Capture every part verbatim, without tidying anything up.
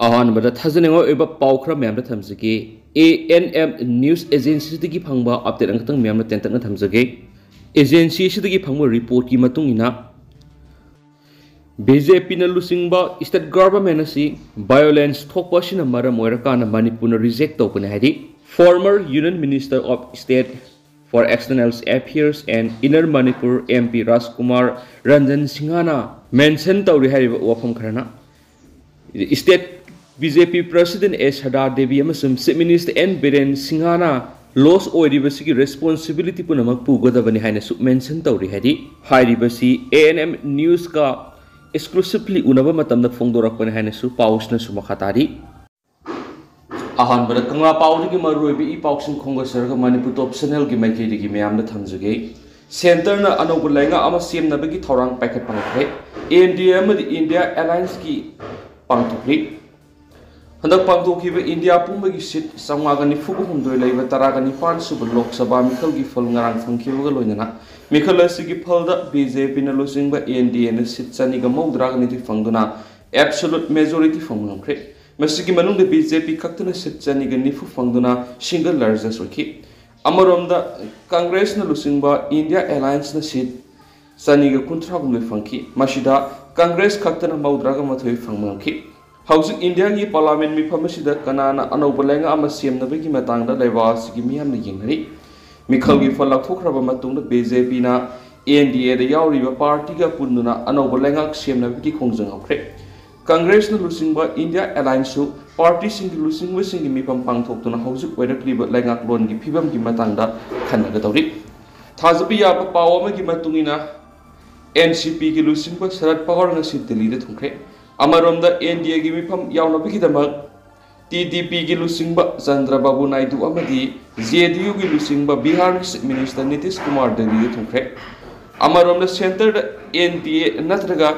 ꯑꯍꯥꯟꯕꯗ ꯊꯥꯖꯅꯤꯡꯉꯥꯏ ꯑꯣꯏꯕ ꯄꯥꯎ ꯈꯔ ꯃꯌꯥꯝꯗ ꯊꯝꯖꯒꯦ꯫ ꯑꯦ ꯑꯦꯟ ꯑꯦꯝ ꯅ꯭ꯌꯨꯁ ꯑꯦꯖꯦꯟꯁꯤꯗꯒꯤ ꯐꯪꯕ ꯑꯞꯗꯦꯠ ꯑꯃꯈꯛꯇꯪ ꯃꯌꯥꯝꯗ ꯇꯦꯟꯇꯛꯅ ꯊꯝꯖꯒꯦ꯫ ꯑꯦꯖꯦꯟꯁꯤ ꯑꯁꯤꯗꯒꯤ ꯐꯪꯕ ꯔꯤꯄꯣꯔꯠꯀꯤ ꯃꯇꯨꯡ ꯏꯟꯅ, ꯕꯤ ꯖꯦ ꯄꯤꯅ ꯂꯨꯆꯤꯡꯕ ꯁ꯭ꯇꯦꯠ ꯒꯚꯔꯟꯃꯦꯟꯠ ꯑꯁꯤ ꯚꯥꯏꯑꯣꯂꯦꯟꯁ ꯊꯣꯛꯄ ꯑꯁꯤꯅ ꯃꯔꯝ ꯑꯣꯏꯔꯀꯥꯟꯗ ꯃꯅꯤꯄꯨꯔꯅ ꯔꯤꯖꯦꯛ ꯇꯧꯕꯅꯤ ꯍꯥꯏꯔꯤ꯫ Former Union Minister of State for External Affairs and Inner Manipur, M P ꯔꯥꯖꯀꯨꯃꯥꯔ ꯔꯟꯖꯟ ꯁꯤꯡꯍꯅ ꯃꯦꯟꯁꯟ ꯇꯧꯔꯤ ꯍꯥꯏꯔꯤꯕ ꯋꯥꯐꯝ ꯈꯔꯅ꯫ ꯁ꯭ꯇꯦꯠ ꯕꯤ ꯖꯦ ꯄꯤ ꯄ꯭ꯔꯁꯤꯗꯦꯟꯠ ꯑꯦ ꯁꯔꯗꯥ ꯗꯦꯕꯤ ꯑꯃꯁꯨꯡ ꯆꯤꯐ ꯃꯤꯅꯤꯁꯇꯔ ꯑꯦꯟ ꯕꯤꯔꯦꯟ ꯁꯤꯡꯍꯅ ꯂꯣꯁ ꯑꯣꯏꯔꯤꯕꯁꯤꯒꯤ ꯔꯦꯁꯄꯣꯟꯁꯤꯕꯤꯂꯤꯇꯤ ꯄꯨꯝꯅꯃꯛ ꯄꯨꯒꯗꯕꯅꯤ ꯍꯥꯏꯅꯁꯨ ꯃꯦꯟꯁꯟ ꯇꯧꯔꯤ ꯍꯥꯏꯔꯤ꯫ ꯍꯥꯏꯔꯤꯕꯁꯤ ꯑꯦ ꯑꯦꯟ ꯑꯦꯝ ꯅ꯭ꯌꯨꯁꯀ ꯑꯦꯛꯁꯀ꯭ꯂꯨꯁꯤꯚꯂꯤ ꯎꯅꯕ ꯃꯇꯝꯗ ꯐꯣꯡꯗꯣꯔꯛꯄꯅꯤ ꯍꯥꯏꯅꯁꯨ ꯄꯥꯎꯁꯤꯅꯁꯨ ꯃꯈꯥ ꯇꯥꯔꯤ꯫ ꯑꯍꯥꯟꯕꯗ ꯀꯪꯂꯥ ꯄꯥꯎꯗꯒꯤ ꯃꯔꯨꯑꯣꯏꯕ ꯏ ꯄꯥꯎꯁꯤꯡ ꯈꯣꯝꯒꯠꯆꯔꯒ ꯃꯅꯤꯄꯨꯔ ꯇꯣꯞ ꯆꯦꯅꯦꯜꯒꯤ ꯃꯥꯏꯀꯩꯗꯒꯤ ꯃꯌꯥꯝꯗ ꯊꯝꯖꯒꯦ꯫ ꯁꯦꯟꯇꯔꯅ ꯑꯅꯧꯕ ꯂꯩꯉꯥꯛ ꯑꯃ ꯁꯦꯝꯅꯕꯒꯤ ꯊꯧꯔꯥꯡ ꯄꯥꯏꯈꯠꯄ ꯍꯧꯈ꯭ꯔꯦ꯫ ꯑꯦꯟ ꯗꯤ ꯑꯦ ꯑꯃꯗꯤ ꯏꯟꯗꯤꯌꯥ ꯑꯦꯂꯥꯏꯟꯁꯀꯤ ꯄꯥꯡꯊꯣꯛꯂꯤ꯫ ꯍꯟꯗꯛ ꯄꯥꯡꯊꯣꯛꯈꯤꯕ ꯏꯟꯗꯤꯌꯥ ꯄꯨꯝꯕꯒꯤ ꯁꯤꯠ ꯆꯥꯝꯃꯉꯥꯒ ꯅꯤꯐꯨꯒ ꯍꯨꯝꯗꯣꯏ ꯂꯩꯕ ꯇꯔꯥꯒ ꯅꯤꯄꯥꯟ ꯁꯨꯕ ꯂꯣꯛ ꯁꯚꯥ ꯃꯤꯈꯜꯒꯤ ꯐꯜ ꯉꯔꯥꯡ ꯐꯪꯈꯤꯕꯒ ꯂꯣꯏꯅꯅ ꯃꯤꯈꯜ ꯑꯁꯤꯒꯤ ꯐꯜꯗ ꯕꯤ ꯖꯦ ꯄꯤꯅ ꯂꯨꯆꯤꯡꯕ ꯑꯦꯟ ꯗꯤ ꯑꯦꯅ ꯁꯤꯠ ꯆꯅꯤꯒ ꯃꯧꯗ꯭ꯔꯥꯒ ꯅꯤꯊꯣꯏ ꯐꯪꯗꯨꯅ ꯑꯦꯕꯁꯣꯂꯨꯠ ꯃꯦꯖꯣꯔꯤꯇꯤ ꯐꯪꯕ ꯉꯝꯈ꯭ꯔꯦ꯫ ꯃꯁꯤꯒꯤ ꯃꯅꯨꯡꯗ ꯕꯤ ꯖꯦ ꯄꯤ ꯈꯛꯇꯅ ꯁꯤꯠ ꯆꯅꯤꯒ ꯅꯤꯐꯨ ꯐꯪꯗꯨꯅ ꯁꯤꯡꯒꯜ ꯂꯥꯔꯖꯦꯁ ꯑꯣꯏꯈꯤ꯫ ꯑꯃꯔꯣꯝꯗ ꯀꯪꯒ꯭ꯔꯦꯁꯅ ꯂꯨꯆꯤꯡꯕ ꯏꯟꯗꯤꯌꯥ ꯑꯦꯂꯥꯏꯟꯁꯅ ꯁꯤꯠ ꯆꯅꯤꯒ ꯀꯨꯟꯊ꯭ꯔꯥꯍꯨꯝꯗꯣꯏ ꯐꯪꯈꯤ꯫ ꯃꯁꯤꯗ ꯀꯪꯒ꯭ꯔꯦꯁ ꯈꯛꯇꯅ ꯃꯧꯗ꯭ꯔꯥꯒ ꯃꯥꯊꯣꯏ ꯐꯪꯕ ꯉꯝꯈꯤ꯫ ꯍꯧꯖꯤꯛ ꯏꯟꯗꯤꯌꯥꯒꯤ ꯄꯥꯔꯂꯥꯃꯦꯟ ꯃꯤꯐꯝ ꯑꯁꯤꯗ ꯀꯅꯥꯅ ꯑꯅꯧꯕ ꯂꯩꯉꯥꯛ ꯑꯃ ꯁꯦꯝꯅꯕꯒꯤ ꯃꯇꯥꯡꯗ ꯂꯩꯕꯥꯛ ꯑꯁꯤꯒꯤ ꯃꯤꯌꯥꯝꯅ ꯌꯦꯡꯅꯔꯤ꯫ ꯃꯤꯈꯜꯒꯤ ꯐꯜ ꯂꯥꯎꯊꯣꯛꯈ꯭ꯔꯕ ꯃꯇꯨꯡꯗ ꯕꯤ ꯖꯦ ꯄꯤꯅ ꯑꯦꯟ ꯗꯤ ꯑꯦꯗ ꯌꯥꯎꯔꯤꯕ ꯄꯥꯔꯇꯤꯒ ꯄꯨꯟꯗꯨꯅ ꯑꯅꯧꯕ ꯂꯩꯉꯥꯛ ꯁꯦꯝꯅꯕꯒꯤ ꯈꯣꯡꯖꯪ ꯍꯧꯈ꯭ꯔꯦ꯫ ꯀꯪꯒ꯭ꯔꯦꯁꯅ ꯂꯨꯆꯤꯡꯕ ꯏꯟꯗꯤꯌꯥ ꯑꯦꯂꯥꯏꯟꯁꯁꯨ ꯄꯥꯔꯇꯤꯁꯤꯡꯒꯤ ꯂꯨꯆꯤꯡꯕꯁꯤꯡꯒꯤ ꯃꯤꯐꯝ ꯄꯥꯡꯊꯣꯛꯇꯨꯅ ꯍꯧꯖꯤꯛ ꯑꯣꯏꯔꯛꯂꯤꯕ ꯂꯩꯉꯥꯛꯂꯣꯟꯒꯤ ꯐꯤꯕꯝꯒꯤ ꯃꯇꯥꯡꯗ ꯈꯟꯅꯒꯗꯧꯔꯤ꯫ ꯊꯥꯖꯕ ꯌꯥꯕ ꯄꯥꯎ ꯑꯃꯒꯤ ꯃꯇꯨꯡ ꯏꯟꯅ, ꯑꯦꯟ ꯁꯤ ꯄꯤꯒꯤ ꯂꯨꯆꯤꯡꯕ ꯁꯔꯠ ꯄꯋꯥꯔ ꯉꯁꯤ ꯗꯤꯜꯂꯤꯗ ꯊꯨꯡꯈ꯭ꯔꯦ꯫ ꯑꯃꯔꯣꯝꯗ ꯑꯦꯟ ꯗꯤ ꯑꯦꯒꯤ ꯃꯤꯐꯝ ꯌꯥꯎꯅꯕꯒꯤꯗꯃꯛ ꯇꯤ ꯗꯤ ꯄꯤꯒꯤ ꯂꯨꯆꯤꯡꯕ ꯆꯟꯗ꯭ꯔ ꯕꯥꯕꯨ ꯅꯥꯏꯗꯨ ꯑꯃꯗꯤ ꯖꯦ ꯗꯤ ꯌꯨꯒꯤ ꯂꯨꯆꯤꯡꯕ ꯕꯤꯍꯥꯔꯒꯤ ꯆꯤꯐ ꯃꯤꯅꯤꯁꯇꯔ ꯅꯤꯇꯤꯁ ꯀꯨꯃꯥꯔ ꯗꯤꯜꯂꯤꯗ ꯊꯨꯡꯈ꯭ꯔꯦ꯫ ꯑꯃꯔꯣꯝꯗ ꯁꯦꯟꯇꯔꯗ ꯑꯦꯟ ꯗꯤ ꯑꯦ ꯅꯠꯇ꯭ꯔꯒ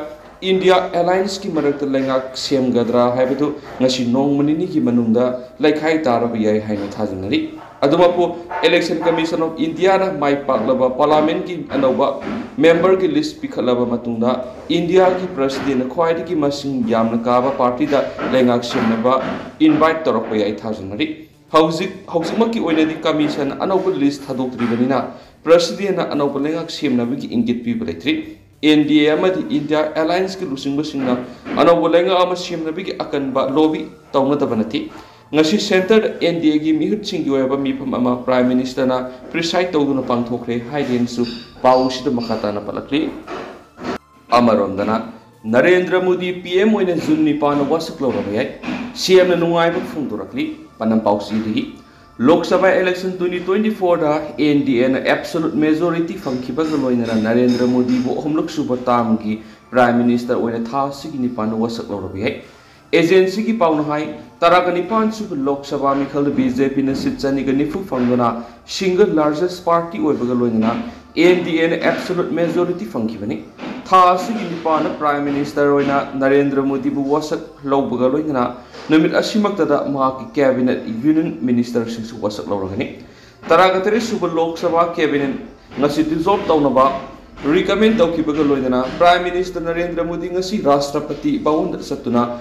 ꯏꯟꯗꯤꯌꯥ ꯑꯦꯂꯥꯏꯟꯁꯀꯤ ꯃꯔꯛꯇ ꯂꯩꯉꯥꯛ ꯁꯦꯝꯒꯗ꯭ꯔꯥ ꯍꯥꯏꯕꯗꯨ ꯉꯁꯤ ꯅꯣꯡꯃ ꯅꯤꯅꯤꯒꯤ ꯃꯅꯨꯡꯗ ꯂꯩꯈꯥꯏ ꯇꯥꯔꯕ ꯌꯥꯏ ꯍꯥꯏꯅ ꯊꯥꯖꯅꯔꯤ꯫ ꯑꯗꯨꯃꯛꯄꯨ, Election Commission of Indiaꯅ ꯃꯥꯏ ꯄꯥꯛꯂꯕ Parliamentꯀꯤ ꯑꯅꯧꯕ memberꯒꯤ list ꯄꯤꯈꯠꯂꯕ ꯃꯇꯨꯡꯗ, Indiaꯒꯤ Presidentꯅ ꯈ꯭ꯋꯥꯏꯗꯒꯤ ꯃꯁꯤꯡ ꯌꯥꯝꯅ ꯀꯥꯕ partyꯗ ꯂꯩꯉꯥꯛ ꯁꯦꯝꯅꯕ invite ꯇꯧꯔꯛꯄ ꯌꯥꯏ ꯊꯥꯖꯅꯔꯤ꯫ ꯍꯧꯖꯤꯛ, ꯍꯧꯖꯤꯛꯃꯛꯀꯤ ꯑꯣꯏꯅꯗꯤ Commission ꯑꯅꯧꯕ list ꯊꯥꯗꯣꯛꯇ꯭ꯔꯤꯕꯅꯤꯅ, Presidentꯅ ꯑꯅꯧꯕ ꯂꯩꯉꯥꯛ ꯁꯦꯝꯅꯕꯒꯤ ꯏꯪꯒꯤꯠ ꯄꯤꯕ ꯂꯩꯇ꯭ꯔꯤ꯫ NDA ꯑꯃꯗꯤ India Allianceꯀꯤ ꯂꯨꯆꯤꯡꯕꯁꯤꯡꯅ ꯑꯅꯧꯕ ꯂꯩꯉꯥꯛ ꯑꯃ ꯁꯦꯝꯅꯕꯒꯤ ꯑꯀꯟꯕ lobby ꯇꯧꯅꯗꯕ ꯅꯠꯇꯦ꯫ ꯉꯁꯤ centreꯗ NDAꯒꯤ ꯃꯤꯍꯨꯠꯁꯤꯡꯒꯤ ꯑꯣꯏꯕ ꯃꯤꯐꯝ ꯑꯃ Prime Ministerꯅ preside ꯇꯧꯗꯨꯅ ꯄꯥꯡꯊꯣꯛꯈ꯭ꯔꯦ ꯍꯥꯏꯗꯦꯅꯁꯨ ꯄꯥꯎꯁꯤꯗ ꯃꯈꯥ ꯇꯥꯅ ꯄꯜꯂꯛꯂꯤ꯫ ꯑꯃꯔꯣꯝꯗꯅ, ꯅꯔꯦꯟꯗ꯭ꯔ ꯃꯣꯗꯤ PM ꯑꯣꯏꯅ June ꯅꯤꯄꯥꯟꯗ ꯋꯥꯁꯛ ꯂꯧꯔꯕ ꯌꯥꯏ꯫ CMꯅ ꯅꯨꯡꯉꯥꯏꯕ ꯐꯣꯡꯗꯣꯔꯛꯂꯤ꯫ ꯄꯥꯟꯗꯝ ꯄꯥꯎꯆꯦꯗꯒꯤ꯫ Lok Sabha election twenty twenty-fourꯗ NDAꯅ absolute majority ꯐꯪꯈꯤꯕꯒ ꯂꯣꯏꯅꯅ ꯅꯔꯦꯟꯗ꯭ꯔ ꯃꯣꯗꯤꯕꯨ ꯑꯍꯨꯝꯂꯛ ꯁꯨꯕ termꯒꯤ Prime Minister ꯑꯣꯏꯅ ꯊꯥ ꯑꯁꯤꯒꯤ ꯅꯤꯄꯥꯟꯗ ꯋꯥꯁꯛ ꯂꯧꯔꯕ ꯌꯥꯏ꯫ Agencyꯒꯤ ꯄꯥꯎꯅ ꯍꯥꯏ, ꯇꯔꯥꯒ ꯅꯤꯄꯥꯟ ꯁꯨꯕ Lok Sabha ꯃꯤꯈꯜꯗ BJPꯅ seat ꯆꯅꯤꯒ ꯅꯤꯐꯨ ꯐꯪꯗꯨꯅ single largest party ꯑꯣꯏꯕꯒ ꯂꯣꯏꯅꯅ NDAꯅ absolute majority ꯐꯪꯈꯤꯕꯅꯤ꯫ ꯊꯥ ꯑꯁꯤꯒꯤ ꯅꯤꯄꯥꯟꯗ Prime Minister ꯑꯣꯏꯅ ꯅꯔꯦꯟꯗ꯭ꯔ ꯃꯣꯗꯤꯕꯨ ꯋꯥꯁꯛ ꯂꯧꯕꯒ ꯂꯣꯏꯅꯅ ꯅꯨꯃꯤꯠ ꯑꯁꯤꯃꯛꯇꯗ ꯃꯍꯥꯛꯀꯤ cabinet, union ministerꯁꯤꯡꯁꯨ ꯋꯥꯁꯛ ꯂꯧꯔꯒꯅꯤ꯫ ꯇꯔꯥꯒ ꯇꯔꯦꯠ ꯁꯨꯕ Lok Sabha cabinet ꯉꯁꯤ dissolve ꯇꯧꯅꯕ recommend ꯇꯧꯈꯤꯕꯒ ꯂꯣꯏꯅꯅ Prime Minister ꯅꯔꯦꯟꯗ꯭ꯔ ꯃꯣꯗꯤ ꯉꯁꯤ Rashtrapati Bhavanꯗ ꯆꯠꯇꯨꯅ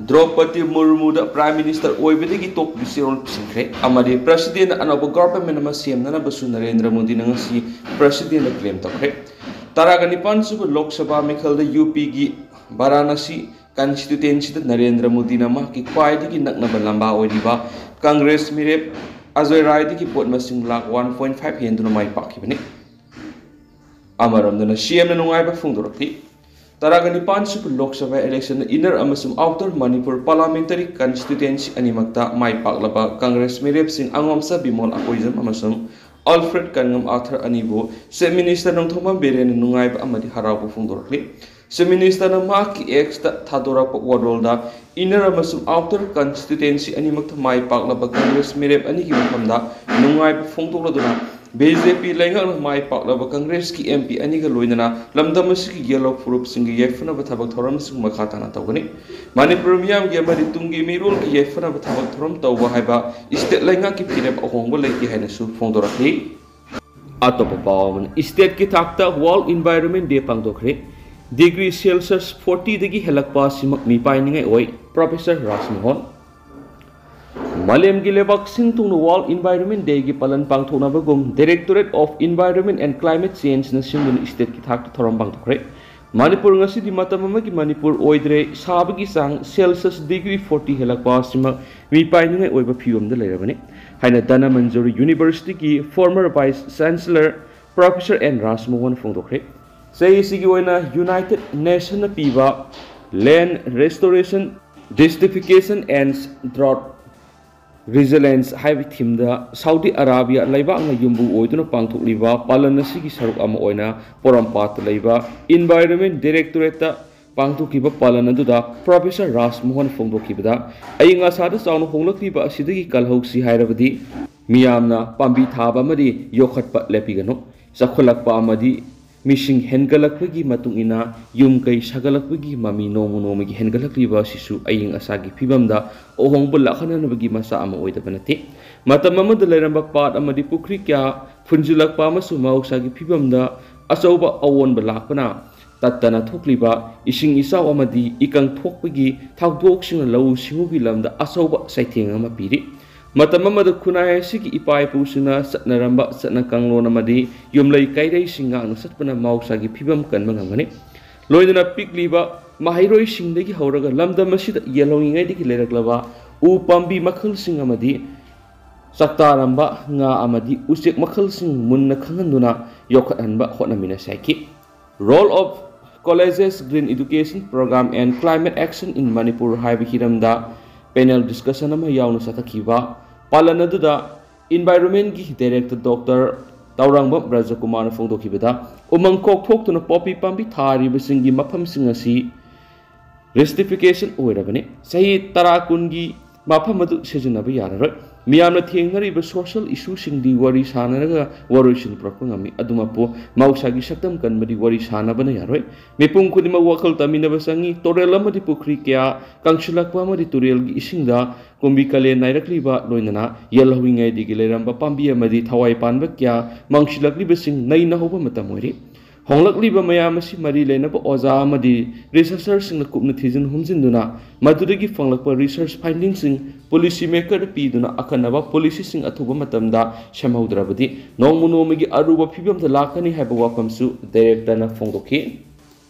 ꯗ꯭ꯔꯧꯄꯗꯤ ꯃꯨꯔꯃꯨꯗ Prime Minister ꯑꯣꯏꯕꯗꯒꯤ ꯇꯣꯛꯄꯒꯤ ꯆꯦꯔꯣꯜ ꯄꯤꯁꯤꯟꯈ꯭ꯔꯦ ꯑꯃꯗꯤ Presidentꯅ ꯑꯅꯧꯕ government ꯑꯃ ꯁꯦꯝꯅꯅꯕꯁꯨ ꯅꯔꯦꯟꯗ꯭ꯔ ꯃꯣꯗꯤꯅ ꯉꯁꯤ Presidentꯗ claim ꯇꯧꯈ꯭ꯔꯦ꯫ ꯇꯔꯥꯒ ꯅꯤꯄꯥꯟ ꯁꯨꯕ Lok Sabha ꯃꯤꯈꯜꯗ UPꯒꯤ Varanasi constituencyꯗ ꯅꯔꯦꯟꯗ꯭ꯔ ꯃꯣꯗꯤꯅ ꯃꯍꯥꯛꯀꯤ ꯈ꯭ꯋꯥꯏꯗꯒꯤ ꯅꯛꯅꯕ ꯂꯝꯕꯥ ꯑꯣꯏꯔꯤꯕ Congress ꯃꯤꯔꯦꯞ ꯑꯖꯣꯏ ꯔꯥꯏꯗꯒꯤ vote ꯃꯁꯤꯡ ꯂꯥꯈ one point five ꯍꯦꯟꯗꯨꯅ ꯃꯥꯏ ꯄꯥꯛꯈꯤꯕꯅꯤ꯫ ꯑꯃꯔꯣꯝꯗꯅ CMꯅ ꯅꯨꯡꯉꯥꯏꯕ ꯐꯣꯡꯗꯣꯔꯛꯈꯤ꯫ ꯇꯔꯥꯒ ꯅꯤꯄꯥꯟ ꯁꯨꯕ Lok Sabha electionꯗ inner ꯑꯃꯁꯨꯡ outer Manipur parliamentary constituency ꯑꯅꯤꯃꯛꯇ ꯃꯥꯏ ꯄꯥꯛꯂꯕ Congress ꯃꯤꯔꯦꯞꯁꯤꯡ ꯑꯉꯣꯝꯆꯥ ꯕꯤꯃꯣꯜ ꯑꯀꯣꯏꯖꯝ ꯑꯃꯁꯨꯡ Alfred ꯀꯟꯉꯝ ꯑꯥꯔꯊꯔ ꯑꯅꯤꯕꯨ Chief Minister ꯅꯣꯡꯊꯣꯝꯕꯝ ꯕꯤꯔꯦꯟꯅ ꯅꯨꯡꯉꯥꯏꯕ ꯑꯃꯗꯤ ꯍꯔꯥꯎꯕ ꯐꯣꯡꯗꯣꯔꯛꯂꯤ꯫ Chief Ministerꯅ ꯃꯍꯥꯛꯀꯤ Xꯇ ꯊꯥꯗꯣꯔꯛꯄ ꯋꯥꯔꯣꯜꯗ inner ꯑꯃꯁꯨꯡ outer constituency ꯑꯅꯤꯃꯛꯇ ꯃꯥꯏ ꯄꯥꯛꯂꯕ Congress ꯃꯤꯔꯦꯞ ꯑꯅꯤꯒꯤ ꯃꯐꯝꯗ ꯅꯨꯡꯉꯥꯏꯕ ꯐꯣꯡꯗꯣꯛꯂꯗꯨꯅ ꯕꯤ ꯖꯦ ꯄꯤ ꯂꯩꯉꯥꯛꯅ ꯃꯥꯏ ꯄꯥꯛꯂꯕ ꯀꯪꯒ꯭ꯔꯦꯁꯀꯤ ꯑꯦꯝ ꯄꯤ ꯑꯅꯤꯒ ꯂꯣꯏꯅꯅ ꯂꯝꯗꯝ ꯑꯁꯤꯒꯤ ꯌꯦꯜꯍꯧ ꯐꯨꯔꯨꯞꯁꯤꯡꯒꯤ ꯌꯥꯏꯐꯅꯕ ꯊꯕꯛ ꯊꯧꯔꯝꯁꯤꯡ ꯃꯈꯥ ꯇꯥꯅ ꯇꯧꯒꯅꯤ꯫ ꯃꯅꯤꯄꯨꯔ ꯃꯤꯌꯥꯝꯒꯤ ꯑꯃꯗꯤ ꯇꯨꯡꯒꯤ ꯃꯤꯔꯣꯜꯒꯤ ꯌꯥꯏꯐꯅꯕ ꯊꯕꯛ ꯊꯧꯔꯝ ꯇꯧꯕ ꯍꯥꯏꯕ ꯏꯁꯇꯦꯠ ꯂꯩꯉꯥꯛꯀꯤ ꯐꯤꯔꯦꯞ ꯑꯍꯣꯡꯕ ꯂꯩꯇꯦ ꯍꯥꯏꯅꯁꯨ ꯐꯣꯡꯗꯣꯔꯛꯂꯤ꯫ ꯑꯇꯣꯞꯄ ꯄꯥꯎ ꯑꯃꯅ, ꯏꯁꯇꯦꯠꯀꯤ ꯊꯥꯛꯇ ꯋꯥꯔꯜ ꯏꯟꯚꯥꯏꯔꯣꯟꯃꯦꯟ ꯗꯦ ꯄꯥꯡꯊꯣꯛꯈ꯭ꯔꯦ꯫ ꯗꯤꯒ꯭ꯔꯤ ꯁꯦꯜꯁꯤꯌꯁ ꯐꯣꯔꯇꯤꯗꯒꯤ ꯍꯦꯜꯂꯛꯄ ꯑꯁꯤꯃꯛ ꯃꯤꯄꯥꯏꯅꯤꯡꯉꯥꯏ ꯑꯣꯏ, ꯄ꯭ꯔꯣꯐꯦꯁꯔ ꯔꯥꯖꯃꯣꯍꯟ꯫ ꯃꯥꯂꯦꯝꯒꯤ ꯂꯩꯕꯥꯛ ꯁꯤꯟ ꯊꯨꯡꯅ ꯋꯥꯔꯜ ꯏꯟꯚꯥꯏꯔꯣꯟꯃꯦꯟ ꯗꯦꯒꯤ ꯄꯥꯂꯟ ꯄꯥꯡꯊꯣꯛꯅꯕꯒꯨꯝ Directorate of Environment and Climate Changeꯅ ꯁꯤꯟꯗꯨꯅ ꯏꯁꯇꯦꯠꯀꯤ ꯊꯥꯛꯇ ꯊꯧꯔꯝ ꯄꯥꯡꯊꯣꯛꯈ꯭ꯔꯦ꯫ ꯃꯅꯤꯄꯨꯔ ꯉꯁꯤꯗꯤ ꯃꯇꯝ ꯑꯃꯒꯤ ꯃꯅꯤꯄꯨꯔ ꯑꯣꯏꯗ꯭ꯔꯦ, ꯁꯥꯕꯒꯤ ꯆꯥꯡ ꯁꯦꯜꯁꯤꯌꯁ ꯗꯤꯒ꯭ꯔꯤ ꯐꯣꯔꯇꯤ ꯍꯦꯜꯂꯛꯄ ꯑꯁꯤꯃꯛ ꯃꯤꯄꯥꯏꯅꯤꯡꯉꯥꯏ ꯑꯣꯏꯕ ꯐꯤꯕꯝꯗ ꯂꯩꯔꯕꯅꯤ ꯍꯥꯏꯅ ꯙꯅꯃꯟꯖꯨꯔꯤ ꯌꯨꯅꯤꯚꯔꯁꯤꯇꯤꯒꯤ former vice chancellor professor N Rajmohan ꯐꯣꯡꯗꯣꯛꯈ꯭ꯔꯦ꯫ ꯆꯍꯤ ꯑꯁꯤꯒꯤ ꯑꯣꯏꯅ ꯌꯨꯅꯥꯏꯇꯦꯗ ꯅꯦꯁꯟꯅ ꯄꯤꯕ Land Restoration, Desertification and Drought Resilience ꯍꯥꯏꯕ ꯊꯤꯝꯗ ꯁꯥꯎꯗꯤ ꯑꯔꯥꯕꯤꯌꯥ ꯂꯩꯕꯥꯛꯅ ꯌꯨꯝꯕꯨ ꯑꯣꯏꯗꯨꯅ ꯄꯥꯡꯊꯣꯛꯂꯤꯕ ꯄꯥꯂꯟ ꯑꯁꯤꯒꯤ ꯁꯔꯨꯛ ꯑꯃ ꯑꯣꯏꯅ ꯄꯣꯔꯣꯝꯄꯥꯠꯇ ꯂꯩꯕ ꯏꯟꯚꯥꯏꯔꯣꯟꯃꯦꯟ ꯗꯤꯔꯦꯛꯇꯣꯔꯦꯠꯇ ꯄꯥꯡꯊꯣꯛꯈꯤꯕ ꯄꯥꯂꯟ ꯑꯗꯨꯗ ꯄ꯭ꯔꯣꯐꯦꯁꯔ ꯔꯥꯖꯃꯣꯍꯟ ꯐꯣꯡꯗꯣꯛꯈꯤꯕꯗ, ꯑꯏꯪ ꯑꯁꯥꯗ ꯆꯥꯎꯅ ꯍꯣꯡꯂꯛꯂꯤꯕ ꯑꯁꯤꯗꯒꯤ ꯀꯜꯍꯧꯁꯤ ꯍꯥꯏꯔꯕꯗꯤ ꯃꯤꯌꯥꯝꯅ ꯄꯥꯝꯕꯤ ꯊꯥꯕ ꯑꯃꯗꯤ ꯌꯣꯛꯈꯠꯄ ꯂꯦꯞꯄꯤꯒꯅꯨ꯫ ꯆꯥꯎꯈꯠꯂꯛꯄ ꯑꯃꯗꯤ ꯃꯤꯁꯤꯡ ꯍꯦꯟꯒꯠꯂꯛꯄꯒꯤ ꯃꯇꯨꯡ ꯏꯟꯅ ꯌꯨꯝ ꯀꯩ ꯁꯥꯒꯠꯂꯛꯄꯒꯤ ꯃꯃꯤ ꯅꯣꯡꯃ ꯅꯣꯡꯃꯒꯤ ꯍꯦꯟꯒꯠꯂꯛꯂꯤꯕ ꯑꯁꯤꯁꯨ ꯑꯏꯪ ꯑꯁꯥꯒꯤ ꯐꯤꯕꯝꯗ ꯑꯍꯣꯡꯕ ꯂꯥꯛꯍꯟꯅꯕꯒꯤ ꯃꯆꯥꯛ ꯑꯃ ꯑꯣꯏꯗꯕ ꯅꯠꯇꯦ꯫ ꯃꯇꯝ ꯑꯃꯗ ꯂꯩꯔꯝꯕ ꯄꯥꯠ ꯑꯃꯗꯤ ꯄꯨꯈ꯭ꯔꯤ ꯀꯌꯥ ꯐꯨꯟꯖꯤꯜꯂꯛꯄ ꯑꯃꯁꯨꯡ ꯃꯍꯧꯁꯥꯒꯤ ꯐꯤꯕꯝꯗ ꯑꯆꯧꯕ ꯑꯑꯣꯟꯕ ꯂꯥꯛꯄꯅ ꯇꯠꯇꯅ ꯊꯣꯛꯂꯤꯕ ꯏꯁꯤꯡ ꯏꯆꯥꯎ ꯑꯃꯗꯤ ꯏꯀꯪ ꯊꯣꯛꯄꯒꯤ ꯊꯧꯗꯣꯛꯁꯤꯡꯅ ꯂꯧꯎ ꯁꯤꯡꯎꯒꯤ ꯂꯝꯗ ꯑꯆꯧꯕ ꯆꯩꯊꯦꯡ ꯑꯃ ꯄꯤꯔꯤ꯫ ꯃꯇꯝ ꯑꯃꯗ ꯈꯨꯟꯅꯥꯏ ꯑꯁꯤꯒꯤ ꯏꯄꯥ ꯏꯄꯨꯁꯤꯡꯅ ꯆꯠꯅꯔꯝꯕ ꯆꯠꯅ ꯀꯥꯡꯂꯣꯟ ꯑꯃꯗꯤ ꯌꯨꯝꯂꯩ ꯀꯩꯔꯩꯁꯤꯡ ꯉꯥꯛꯅ ꯆꯠꯄꯅ ꯃꯍꯧꯁꯥꯒꯤ ꯐꯤꯕꯝ ꯀꯟꯕ ꯉꯝꯒꯅꯤ꯫ ꯂꯣꯏꯅꯅ ꯄꯤꯛꯂꯤꯕ ꯃꯍꯩꯔꯣꯏꯁꯤꯡꯗꯒꯤ ꯍꯧꯔꯒ ꯂꯝꯗꯝ ꯑꯁꯤꯗ ꯌꯦꯜꯍꯧꯔꯤꯉꯩꯗꯒꯤ ꯂꯩꯔꯛꯂꯕ ꯎ ꯄꯥꯝꯕꯤ ꯃꯈꯜꯁꯤꯡ ꯑꯃꯗꯤ ꯆꯥꯛꯇꯥꯔꯝꯕ ꯉꯥ ꯑꯃꯗꯤ ꯎꯆꯦꯛ ꯃꯈꯜꯁꯤꯡ ꯃꯨꯟꯅ ꯈꯪꯍꯟꯗꯨꯅ ꯌꯣꯛꯈꯠꯍꯟꯕ ꯍꯣꯠꯅꯃꯤꯟꯅꯁꯤ ꯍꯥꯏꯈꯤ꯫ Role of Colleges, Green Education Program and Climate Action in Manipur ꯍꯥꯏꯕ ꯍꯤꯔꯝꯗ ꯄꯦꯅꯦꯜ ꯗꯤꯁꯀꯁꯟ ꯑꯃ ꯌꯥꯎꯅ ꯆꯠꯊꯈꯤꯕ ꯄꯥꯂꯟ ꯑꯗꯨꯗ ꯏꯟꯚꯥꯏꯔꯣꯟꯃꯦꯟꯒꯤ ꯗꯥꯏꯔꯦꯛꯇꯔ ꯗꯣꯛꯇꯔ ꯇꯧꯔꯥꯡꯕꯝ ꯔꯥꯖꯀꯨꯃꯥꯔꯅ ꯐꯣꯡꯗꯣꯛꯈꯤꯕꯗ, ꯎꯃꯪ ꯀꯣꯛꯊꯣꯛꯇꯨꯅ ꯄꯣꯄꯤ ꯄꯥꯝꯕꯤ ꯊꯥꯔꯤꯕꯁꯤꯡꯒꯤ ꯃꯐꯝꯁꯤꯡ ꯑꯁꯤ ꯔꯤꯁꯇꯤꯐꯤꯀꯦꯁꯟ ꯑꯣꯏꯔꯕꯅꯤ꯫ ꯆꯍꯤ ꯇꯔꯥ ꯀꯨꯟꯒꯤ ꯃꯐꯝ ꯑꯗꯨ ꯁꯤꯖꯤꯟꯅꯕ ꯌꯥꯔꯔꯣꯏ꯫ ꯃꯤꯌꯥꯝꯅ ꯊꯦꯡꯅꯔꯤꯕ social issueꯁꯤꯡꯗꯤ ꯋꯥꯔꯤ ꯁꯥꯅꯔꯒ ꯋꯥꯔꯣꯏꯁꯤꯟ ꯄꯨꯔꯛꯄ ꯉꯝꯃꯤ꯫ ꯑꯗꯨꯃꯛꯄꯨ ꯃꯍꯧꯁꯥꯒꯤ ꯁꯛꯇꯝ ꯀꯟꯕꯗꯤ ꯋꯥꯔꯤ ꯁꯥꯅꯕꯅ ꯌꯥꯔꯣꯏ꯫ ꯃꯤꯄꯨꯝ ꯈꯨꯗꯤꯡꯃꯛ ꯋꯥꯈꯜ ꯇꯥꯃꯤꯟꯅꯕ ꯆꯪꯏ꯫ ꯇꯨꯔꯦꯜ ꯑꯃꯗꯤ ꯄꯨꯈ꯭ꯔꯤ ꯀꯌꯥ ꯀꯪꯁꯤꯜꯂꯛꯄ ꯑꯃꯗꯤ ꯇꯨꯔꯦꯜꯒꯤ ꯏꯁꯤꯡꯗ ꯀꯨꯝꯕꯤ ꯀꯥꯂꯦꯟ ꯅꯥꯏꯔꯛꯂꯤꯕ ꯂꯣꯏꯅꯅ ꯌꯦꯜꯍꯧꯔꯤꯉꯩꯗꯒꯤ ꯂꯩꯔꯝꯕ ꯄꯥꯝꯕꯤ ꯑꯃꯗꯤ ꯊꯋꯥꯏ ꯄꯥꯟꯕ ꯀꯌꯥ ꯃꯥꯡꯁꯤꯜꯂꯛꯂꯤꯕꯁꯤꯡ ꯅꯩꯅ ꯍꯧꯕ ꯃꯇꯝ ꯑꯣꯏꯔꯤ꯫ ꯍꯣꯡꯂꯛꯂꯤꯕ ꯃꯌꯥꯝ ꯑꯁꯤ ꯃꯔꯤ ꯂꯩꯅꯕ ꯑꯣꯖꯥ ꯑꯃꯗꯤ researcherꯁꯤꯡꯅ ꯀꯨꯞꯅ ꯊꯤꯖꯤꯟ ꯍꯨꯝꯖꯤꯟꯗꯨꯅ ꯃꯗꯨꯗꯒꯤ ꯐꯪꯂꯛꯄ research findingꯁꯤꯡ policy makerꯗ ꯄꯤꯗꯨꯅ ꯑꯈꯟꯅꯕ policyꯁꯤꯡ ꯑꯊꯨꯕ ꯃꯇꯝꯗ ꯁꯦꯝꯍꯧꯗ꯭ꯔꯕꯗꯤ ꯅꯣꯡꯃ ꯅꯣꯡꯃꯒꯤ ꯑꯔꯨꯕ ꯐꯤꯕꯝꯗ ꯂꯥꯛꯀꯅꯤ ꯍꯥꯏꯕ ꯋꯥꯐꯝꯁꯨ directorꯅ ꯐꯣꯡꯗꯣꯛꯈꯤ꯫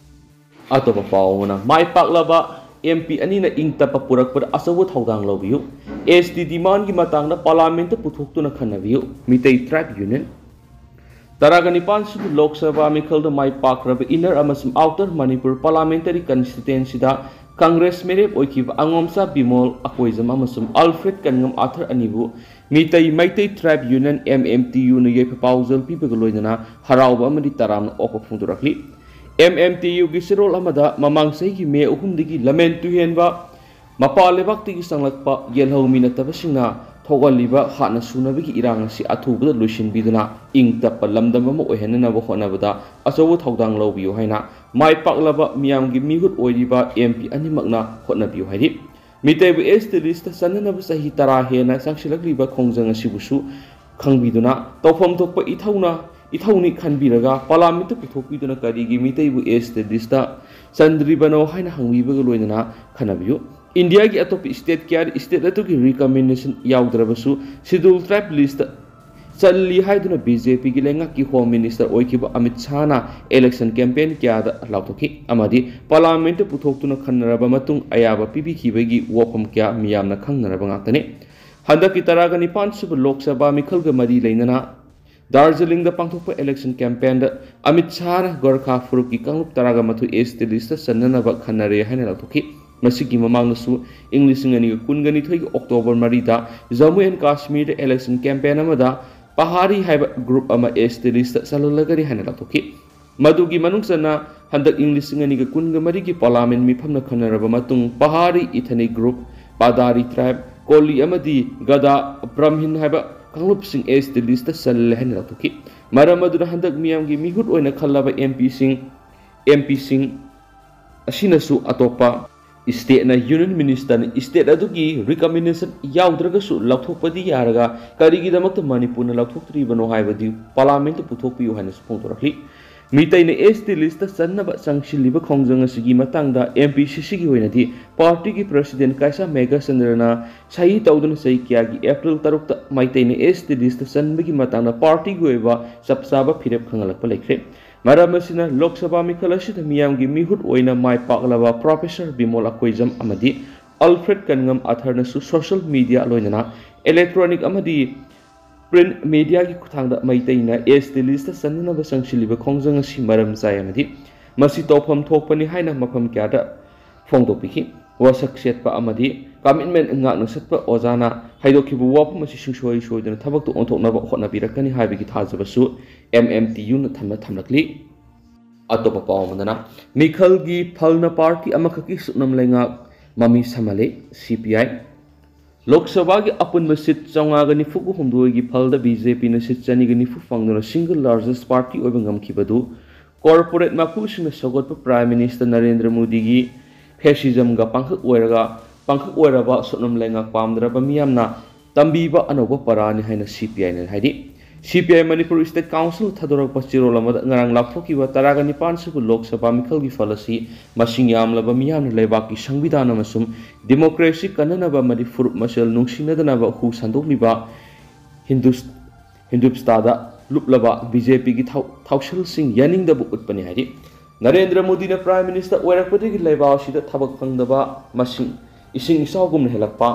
ꯑꯇꯣꯞꯄ ꯄꯥꯎ ꯑꯃꯅ, ꯃꯥꯏ ꯄꯥꯛꯂꯕ MP ꯑꯅꯤꯅ ꯏꯪ ꯇꯞꯄ ꯄꯨꯔꯛꯄꯗ ꯑꯆꯧꯕ ꯊꯧꯗꯥꯡ ꯂꯧꯕꯤꯌꯨ꯫ ST demandꯒꯤ ꯃꯇꯥꯡꯗ parliamentꯇ ꯄꯨꯊꯣꯛꯇꯨꯅ ꯈꯟꯅꯕꯤꯌꯨ꯫ Meitei Tribe Union꯫ ꯇꯔꯥꯒ ꯅꯤꯄꯥꯟ ꯁꯨꯕ ꯂꯣꯛ ꯁꯚꯥ ꯃꯤꯈꯜꯗ ꯃꯥꯏ ꯄꯥꯛꯈ꯭ꯔꯕ Inner ꯑꯃꯁꯨꯡ Outer Manipur Parliamentary Constituencyꯗ Congress ꯃꯤꯔꯦꯞ ꯑꯣꯏꯈꯤꯕ ꯑꯉꯣꯝꯆꯥ ꯕꯤꯃꯣꯜ ꯑꯀꯣꯏꯖꯝ ꯑꯃꯁꯨꯡ Alfred ꯀꯟꯉꯝ ꯑꯥꯊꯔ ꯑꯅꯤꯕꯨ ꯃꯤꯇꯩ Meitei Tribe Union, MMTUꯅ ꯌꯥꯏꯐ ꯄꯥꯎꯖꯦꯜ ꯄꯤꯕꯒ ꯂꯣꯏꯅꯅ ꯍꯔꯥꯎꯕ ꯑꯃꯗꯤ ꯇꯔꯥꯝꯅ ꯑꯣꯛꯄ ꯐꯣꯡꯗꯣꯔꯛꯂꯤ꯫ MMTUꯒꯤ ꯆꯦꯔꯣꯜ ꯑꯃꯗ ꯃꯃꯥꯡ ꯆꯍꯤꯒꯤ ꯃꯦ ꯑꯍꯨꯝꯗꯒꯤ ꯂꯝꯍꯦꯟ ꯇꯨꯍꯦꯟꯕ ꯃꯄꯥꯟ ꯂꯩꯕꯥꯛꯇꯒꯤ ꯆꯪꯂꯛꯄ ꯌꯦꯜꯍꯧ ꯃꯤ ꯅꯠꯇꯕꯁꯤꯡꯅ ꯊꯣꯛꯍꯜꯂꯤꯕ ꯍꯥꯠꯅ ꯁꯨꯅꯕꯒꯤ ꯏꯔꯥꯡ ꯑꯁꯤ ꯑꯊꯨꯕꯗ ꯂꯣꯏꯁꯤꯟꯕꯤꯗꯨꯅ ꯏꯪ ꯇꯞꯄ ꯂꯝꯗꯝ ꯑꯃ ꯑꯣꯏꯍꯟꯅꯅꯕ ꯍꯣꯠꯅꯕꯗ ꯑꯆꯧꯕ ꯊꯧꯗꯥꯡ ꯂꯧꯕꯤꯌꯨ ꯍꯥꯏꯅ ꯃꯥꯏ ꯄꯥꯛꯂꯕ ꯃꯤꯌꯥꯝꯒꯤ ꯃꯤꯍꯨꯠ ꯑꯣꯏꯔꯤꯕ MP ꯑꯅꯤꯃꯛꯅ ꯍꯣꯠꯅꯕꯤꯌꯨ ꯍꯥꯏꯔꯤ꯫ ꯃꯤꯇꯩꯕꯨ ST listꯇ ꯆꯟꯅꯅꯕ ꯆꯍꯤ ꯇꯔꯥ ꯍꯦꯟꯅ ꯆꯪꯁꯤꯜꯂꯛꯂꯤꯕ ꯈꯣꯡꯖꯪ ꯑꯁꯤꯕꯨꯁꯨ ꯈꯪꯕꯤꯗꯨꯅ ꯇꯧꯐꯝ ꯊꯣꯛꯄ ꯏꯊꯧꯅ, ꯏꯊꯧꯅꯤ ꯈꯟꯕꯤꯔꯒ parliamentꯇ ꯄꯨꯊꯣꯛꯄꯤꯗꯨꯅ ꯀꯔꯤꯒꯤ ꯃꯤꯇꯩꯕꯨ ST listꯇ ꯆꯟꯗ꯭ꯔꯤꯕꯅꯣ ꯍꯥꯏꯅ ꯍꯪꯕꯤꯕꯒ ꯂꯣꯏꯅꯅ ꯈꯟꯅꯕꯤꯌꯨ꯫ ꯏꯟꯗꯤꯌꯥꯒꯤ ꯑꯇꯣꯞꯄ state ꯀꯌꯥꯗ state ꯑꯗꯨꯒꯤ recommendation ꯌꯥꯎꯗ꯭ꯔꯕꯁꯨ Scheduled Tribe listꯇ ꯆꯜꯂꯤ ꯍꯥꯏꯗꯨꯅ BJPꯒꯤ ꯂꯩꯉꯥꯛꯀꯤ Home Minister ꯑꯣꯏꯈꯤꯕ ꯑꯃꯤꯠ ꯁꯥꯍꯅ election campaign ꯀꯌꯥꯗ ꯂꯥꯎꯊꯣꯛꯈꯤ ꯑꯃꯗꯤ parliamentꯇ ꯄꯨꯊꯣꯛꯇꯨꯅ ꯈꯟꯅꯔꯕ ꯃꯇꯨꯡ ꯑꯌꯥꯕ ꯄꯤꯕꯤꯈꯤꯕꯒꯤ ꯋꯥꯐꯝ ꯀꯌꯥ ꯃꯤꯌꯥꯝꯅ ꯈꯪꯅꯔꯕ ꯉꯥꯛꯇꯅꯤ꯫ ꯍꯟꯗꯛꯀꯤ ꯇꯔꯥꯒ ꯅꯤꯄꯥꯟ ꯁꯨꯕ ꯂꯣꯛ ꯁꯚꯥ ꯃꯤꯈꯜꯒ ꯃꯔꯤ ꯂꯩꯅꯅ ꯗꯥꯔꯖꯤꯂꯤꯡꯗ ꯄꯥꯡꯊꯣꯛꯄ election campaignꯗ ꯑꯃꯤꯠ ꯁꯥꯍꯅ ꯒꯣꯔꯈꯥ ꯐꯨꯔꯨꯞꯀꯤ ꯀꯥꯡꯂꯨꯞ ꯇꯔꯥꯒ ꯃꯥꯊꯣꯏ ST listꯇ ꯆꯟꯅꯅꯕ ꯈꯟꯅꯔꯦ ꯍꯥꯏꯅ ꯂꯥꯎꯊꯣꯛꯈꯤ꯫ ꯃꯁꯤꯒꯤ ꯃꯃꯥꯡꯗꯁꯨ ꯏꯪ ꯂꯤꯁꯤꯡ ꯑꯅꯤꯒ ꯀꯨꯟꯒꯅꯤꯊꯣꯏꯒꯤ October ꯃꯔꯤꯗ ꯖꯝꯃꯨ and ꯀꯥꯁꯃꯤꯔꯗ election campaign ꯑꯃꯗ ꯄꯍꯥꯔꯤ ꯍꯥꯏꯕ group ꯑꯃ ST listꯇ ꯆꯜꯍꯜꯂꯒꯅꯤ ꯍꯥꯏꯅ ꯂꯥꯎꯊꯣꯛꯈꯤ꯫ ꯃꯗꯨꯒꯤ ꯃꯅꯨꯡ ꯆꯟꯅ ꯍꯟꯗꯛ ꯏꯪ ꯂꯤꯁꯤꯡ ꯑꯅꯤꯒ ꯀꯨꯟꯒ ꯃꯔꯤꯒꯤ parliament ꯃꯤꯐꯝꯅ ꯈꯟꯅꯔꯕ ꯃꯇꯨꯡ ꯄꯍꯥꯔꯤ ethnic group, ꯄꯥꯗꯥꯔꯤ tribe, ꯀꯣꯂꯤ ꯑꯃꯗꯤ ꯒꯗꯥ ꯕ꯭ꯔꯥꯍꯃꯤꯟ ꯍꯥꯏꯕ ꯀꯥꯡꯂꯨꯞꯁꯤꯡ ꯑꯦꯁ ꯇꯤ ꯂꯤꯁꯇ ꯆꯜꯂꯦ ꯍꯥꯏꯅ ꯂꯥꯎꯊꯣꯛꯈꯤ꯫ ꯃꯔꯝ ꯑꯗꯨꯅ ꯍꯟꯗꯛ ꯃꯤꯌꯥꯝꯒꯤ ꯃꯤꯍꯨꯠ ꯑꯣꯏꯅ ꯈꯜꯂꯕ ꯑꯦꯝ ꯄꯤꯁꯤꯡ ꯑꯦꯝ ꯄꯤꯁꯤꯡ ꯑꯁꯤꯅꯁꯨ ꯑꯇꯣꯞꯄ ꯏꯁꯇꯦꯠꯅ ꯌꯨꯅꯤꯌꯟ ꯃꯤꯅꯤꯁꯇꯔꯅ ꯏꯁꯇꯦꯠ ꯑꯗꯨꯒꯤ ꯔꯤꯀꯃꯦꯟꯗꯦꯁꯟ ꯌꯥꯎꯗ꯭ꯔꯒꯁꯨ ꯂꯧꯊꯣꯛꯄꯗꯤ ꯌꯥꯔꯒ ꯀꯔꯤꯒꯤꯗꯃꯛꯇ ꯃꯅꯤꯄꯨꯔꯅ ꯂꯧꯊꯣꯛꯇ꯭ꯔꯤꯕꯅꯣ ꯍꯥꯏꯕꯗꯤ ꯄꯥꯔꯂꯥꯃꯦꯟꯇ ꯄꯨꯊꯣꯛꯄꯤꯌꯨ ꯍꯥꯏꯅꯁꯨ ꯐꯣꯡꯗꯣꯔꯛꯂꯤ꯫ ꯃꯤꯇꯩꯅ ꯑꯦꯁ ꯇꯤ ꯂꯤꯁꯇ ꯆꯟꯅꯕ ꯆꯪꯁꯤꯜꯂꯤꯕ ꯈꯣꯡꯖꯪ ꯑꯁꯤꯒꯤ ꯃꯇꯥꯡꯗ ꯑꯦꯝ ꯄꯤ ꯁꯤ ꯁꯤꯒꯤ ꯑꯣꯏꯅꯗꯤ ꯄꯥꯔꯇꯤꯒꯤ ꯄ꯭ꯔꯁꯤꯗꯦꯟ ꯀꯥꯏꯁꯥ ꯃꯦꯘꯆꯟꯗ꯭ꯔꯅ ꯁꯍꯤ ꯇꯧꯗꯨꯅ ꯆꯍꯤ ꯀꯌꯥꯒꯤ ꯑꯦꯄ꯭ꯔꯤꯜ ꯇꯔꯨꯛꯇ ꯃꯩꯇꯩꯅ ꯑꯦꯁ ꯇꯤ ꯂꯤꯁꯇ ꯆꯟꯕꯒꯤ ꯃꯇꯥꯡꯗ ꯄꯥꯔꯇꯤꯒꯤ ꯑꯣꯏꯕ ꯆꯞ ꯆꯥꯕ ꯐꯤꯔꯦꯞ ꯈꯪꯍꯜꯂꯛꯄ ꯂꯩꯈ꯭ꯔꯦ꯫ ꯃꯔꯝ ꯑꯁꯤꯅ ꯂꯣꯛ ꯁꯚꯥ ꯃꯤꯈꯜ ꯑꯁꯤꯗ ꯃꯤꯌꯥꯝꯒꯤ ꯃꯤꯍꯨꯠ ꯑꯣꯏꯅ ꯃꯥꯏ ꯄꯥꯛꯂꯕ ꯄ꯭ꯔꯣꯐꯦꯁꯔ ꯕꯤꯃꯣꯜ ꯑꯀꯣꯏꯖꯝ ꯑꯃꯗꯤ ꯑꯜꯐ꯭ꯔꯦꯗ ꯀꯟꯉꯝ ꯑꯊꯔꯅꯁꯨ ꯁꯣꯁꯤꯌꯦꯜ ꯃꯤꯗꯤꯌꯥ ꯂꯣꯏꯅꯅ ꯏꯂꯦꯛꯇ꯭ꯔꯣꯅꯤꯛ ꯑꯃꯗꯤ ꯄ꯭ꯔꯤꯟꯠ ꯃꯤꯗꯤꯌꯥꯒꯤ ꯈꯨꯠꯊꯥꯡꯗ ꯃꯩꯇꯩꯅ ꯑꯦꯁ ꯇꯤ ꯂꯤꯁꯇ ꯆꯟꯅꯅꯕ ꯆꯪꯁꯤꯜꯂꯤꯕ ꯈꯣꯡꯖꯪ ꯑꯁꯤ ꯃꯔꯝ ꯆꯥꯏ ꯑꯃꯗꯤ ꯃꯁꯤ ꯇꯧꯐꯝ ꯊꯣꯛꯄꯅꯤ ꯍꯥꯏꯅ ꯃꯐꯝ ꯀꯌꯥꯗ ꯐꯣꯡꯗꯣꯛꯄꯤꯈꯤ꯫ ꯋꯥꯁꯛ ꯆꯦꯠꯄ ꯑꯃꯗꯤ ꯀꯃꯤꯠꯃꯦꯟ ꯉꯥꯛꯅ ꯆꯠꯄ ꯑꯣꯖꯥꯅ ꯍꯥꯏꯗꯣꯛꯈꯤꯕ ꯋꯥꯐꯝ ꯑꯁꯤ ꯁꯨꯡꯁꯣꯏ ꯁꯣꯏꯗꯅ ꯊꯕꯛꯇ ꯑꯣꯟꯊꯣꯛꯅꯕ ꯍꯣꯠꯅꯕꯤꯔꯛꯀꯅꯤ ꯍꯥꯏꯕꯒꯤ ꯊꯥꯖꯕꯁꯨ ꯑꯦꯝ ꯑꯦꯝ ꯇꯤ ꯌꯨꯅ ꯊꯝꯅ ꯊꯝꯂꯛꯂꯤ꯫ ꯑꯇꯣꯞꯄ ꯄꯥꯎ ꯑꯃꯗꯅ, ꯃꯤꯈꯜꯒꯤ ꯐꯜꯅ ꯄꯥꯔꯇꯤ ꯑꯃꯈꯛꯀꯤ ꯁꯨꯞꯅꯝ ꯂꯩꯉꯥꯛ ꯃꯃꯤ ꯁꯥꯃꯜꯂꯤ, ꯁꯤ ꯄꯤ ꯑꯥꯏ꯫ ꯂꯣꯛ ꯁꯚꯥꯒꯤ ꯑꯄꯨꯟꯕ ꯁꯤꯠ ꯆꯥꯝꯃꯉꯥꯒ ꯅꯤꯐꯨ ꯍꯨꯝꯗꯣꯏꯒꯤ ꯐꯜꯗ ꯕꯤ ꯖꯦ ꯄꯤꯅ ꯁꯤꯠ ꯆꯅꯤꯒ ꯅꯤꯐꯨ ꯐꯪꯗꯨꯅ ꯁꯤꯡꯒꯜ ꯂꯥꯔꯖꯦꯁ ꯄꯥꯔꯇꯤ ꯑꯣꯏꯕ ꯉꯝꯈꯤꯕꯗꯨ ꯀꯣꯔꯄꯣꯔꯦꯠ ꯃꯄꯨꯁꯤꯡꯅ ꯁꯧꯒꯠꯄ ꯄ꯭ꯔꯥꯏꯝ ꯃꯤꯅꯤꯁꯇꯔ ꯅꯔꯦꯟꯗ꯭ꯔ ꯃꯣꯗꯤꯒꯤ ꯐꯦꯁꯤꯖꯝꯒ ꯄꯥꯡꯈꯛ ꯑꯣꯏꯔꯒ, ꯄꯥꯡꯈꯛ ꯑꯣꯏꯔꯕ ꯁꯨꯞꯅꯝ ꯂꯩꯉꯥꯛ ꯄꯥꯝꯗ꯭ꯔꯕ ꯃꯤꯌꯥꯝꯅ ꯇꯝꯕꯤꯕ ꯑꯅꯧꯕ ꯄꯔꯥꯅꯤ ꯍꯥꯏꯅ ꯁꯤ ꯄꯤ ꯑꯥꯏꯅ ꯍꯥꯏꯔꯤ꯫ C P I Manipur state council ꯊꯥꯗꯣꯔꯛꯄ ꯆꯦꯔꯣꯜ ꯑꯃꯗ ꯉꯔꯥꯡ ꯂꯥꯎꯊꯣꯛꯈꯤꯕ ꯇꯔꯥꯒ ꯅꯤꯄꯥꯟ ꯁꯨꯕ ꯂꯣꯛ ꯁꯚꯥ ꯃꯤꯈꯜꯒꯤ ꯐꯜ ꯑꯁꯤ ꯃꯁꯤꯡ ꯌꯥꯝꯂꯕ ꯃꯤꯌꯥꯝꯅ ꯂꯩꯕꯥꯛꯀꯤ ꯁꯪꯕꯤꯙꯥꯟ ꯑꯃꯁꯨꯡ ꯗꯤꯃꯣꯀ꯭ꯔꯦꯁꯤ ꯀꯟꯅꯅꯕ ꯑꯃꯗꯤ ꯐꯨꯔꯨꯞ ꯃꯁꯦꯜ ꯅꯨꯡꯁꯤꯅꯗꯅꯕ ꯍꯨ ꯁꯟꯗꯣꯛꯂꯤꯕ ꯍꯤꯟꯗꯨꯁ-, ꯍꯤꯟꯗꯨꯁꯇꯥꯗ ꯂꯨꯞꯂꯕ ꯕꯤ ꯖꯦ ꯄꯤꯒꯤ ꯊꯧ-, ꯊꯧꯁꯤꯜꯁꯤꯡ ꯌꯥꯅꯤꯡꯗꯕ ꯎꯠꯄꯅꯤ ꯍꯥꯏꯔꯤ꯫ ꯅꯔꯦꯟꯗ꯭ꯔ ꯃꯣꯗꯤꯅ ꯄ꯭ꯔꯥꯏꯝ ꯃꯤꯅꯤꯁꯇꯔ ꯑꯣꯏꯔꯛꯄꯗꯒꯤ ꯂꯩꯕꯥꯛ ꯑꯁꯤꯗ ꯊꯕꯛ ꯐꯪꯗꯕ ꯃꯁꯤꯡ ꯏꯁꯤꯡ ꯏꯆꯥꯎꯒꯨꯝꯅ ꯍꯦꯜꯂꯛꯄ,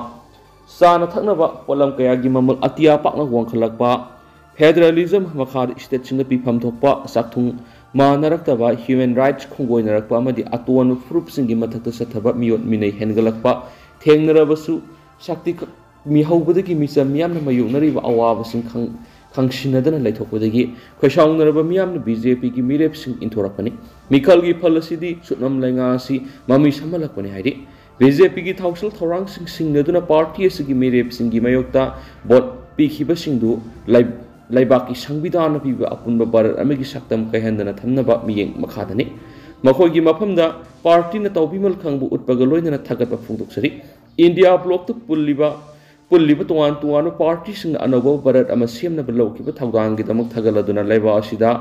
ꯆꯥꯅ ꯊꯛꯅꯕ ꯄꯣꯠꯂꯝ ꯀꯌꯥꯒꯤ ꯃꯃꯜ ꯑꯇꯤꯌꯥ ꯄꯥꯛꯅ ꯋꯥꯡꯈꯠꯂꯛꯄ, ꯐꯦꯗꯔꯦꯂꯤꯖꯝ ꯃꯈꯥꯗ ꯏꯁꯇꯦꯠꯁꯤꯡꯗ ꯄꯤꯐꯝ ꯊꯣꯛꯄ ꯆꯥꯛꯊꯨꯡ ꯃꯥꯟꯅꯔꯛꯇꯕ, ꯍ꯭ꯌꯨꯃꯦꯟ ꯔꯥꯏꯠꯁ ꯈꯣꯡꯒꯣꯏꯅꯔꯛꯄ ꯑꯃꯗꯤ ꯑꯇꯣꯟꯕ ꯐꯨꯔꯨꯞꯁꯤꯡꯒꯤ ꯃꯊꯛꯇ ꯆꯠꯊꯕ ꯃꯤꯑꯣꯠ ꯃꯤꯅꯩ ꯍꯦꯟꯒꯠꯂꯛꯄ ꯊꯦꯡꯅꯔꯕꯁꯨ, ꯁꯛꯇꯤ ꯈꯛ ꯃꯤꯍꯧꯕꯗꯒꯤ ꯃꯤꯆꯝ ꯃꯤꯌꯥꯝꯅ ꯃꯥꯌꯣꯛꯅꯔꯤꯕ ꯑꯋꯥꯕꯁꯤꯡ ꯈꯪ-, ꯈꯪꯁꯤꯟꯅꯗꯅ ꯂꯩꯊꯣꯛꯄꯗꯒꯤ ꯈꯣꯏꯁꯥꯎꯅꯔꯕ ꯃꯤꯌꯥꯝꯅ ꯕꯤ ꯖꯦ ꯄꯤꯒꯤ ꯃꯤꯔꯦꯞꯁꯤꯡ ꯏꯟꯊꯣꯔꯛꯄꯅꯤ꯫ ꯃꯤꯈꯜꯒꯤ ꯐꯜ ꯑꯁꯤꯗꯤ ꯁꯨꯞꯅꯝ ꯂꯩꯉꯥꯛ ꯑꯁꯤ ꯃꯃꯤ ꯁꯥꯃꯜꯂꯛꯄꯅꯤ ꯍꯥꯏꯔꯤ꯫ ꯕꯤ ꯖꯦ ꯄꯤꯒꯤ ꯊꯧꯁꯤꯜ ꯊꯧꯔꯥꯡꯁꯤꯡ ꯁꯤꯡꯅꯗꯨꯅ ꯄꯥꯔꯇꯤ ꯑꯁꯤꯒꯤ ꯃꯤꯔꯦꯞꯁꯤꯡꯒꯤ ꯃꯥꯌꯣꯛꯇ ꯚꯣꯠ ꯄꯤꯈꯤꯕꯁꯤꯡꯗꯨ ꯂꯩ-, ꯂꯩꯕꯥꯛꯀꯤ ꯁꯪꯕꯤꯙꯥꯟꯅ ꯄꯤꯕ ꯑꯄꯨꯟꯕ ꯚꯥꯔꯠ ꯑꯃꯒꯤ ꯁꯛꯇꯝ ꯀꯥꯏꯍꯟꯗꯅ ꯊꯝꯅꯕ ꯃꯤꯠꯌꯦꯡ ꯃꯈꯥꯗꯅꯤ꯫ ꯃꯈꯣꯏꯒꯤ ꯃꯐꯝꯗ ꯄꯥꯔꯇꯤꯅ ꯇꯧꯕꯤꯃꯜ ꯈꯪꯕ ꯎꯠꯄꯒ ꯂꯣꯏꯅꯅ ꯊꯥꯒꯠꯄ ꯐꯣꯡꯗꯣꯛꯆꯔꯤ꯫ ꯏꯟꯗꯤꯌꯥ ꯕ꯭ꯂꯣꯛꯇ ꯄꯨꯜꯂꯤꯕ, ꯄꯨꯜꯂꯤꯕ ꯇꯣꯉꯥꯟ ꯇꯣꯉꯥꯟꯕ ꯄꯥꯔꯇꯤꯁꯤꯡꯅ ꯑꯅꯧꯕ ꯚꯥꯔꯠ ꯑꯃ ꯁꯦꯝꯅꯕ ꯂꯧꯈꯤꯕ ꯊꯧꯗꯥꯡꯒꯤꯗꯃꯛ ꯊꯥꯒꯠꯂꯗꯨꯅ ꯂꯩꯕꯥꯛ ꯑꯁꯤꯗ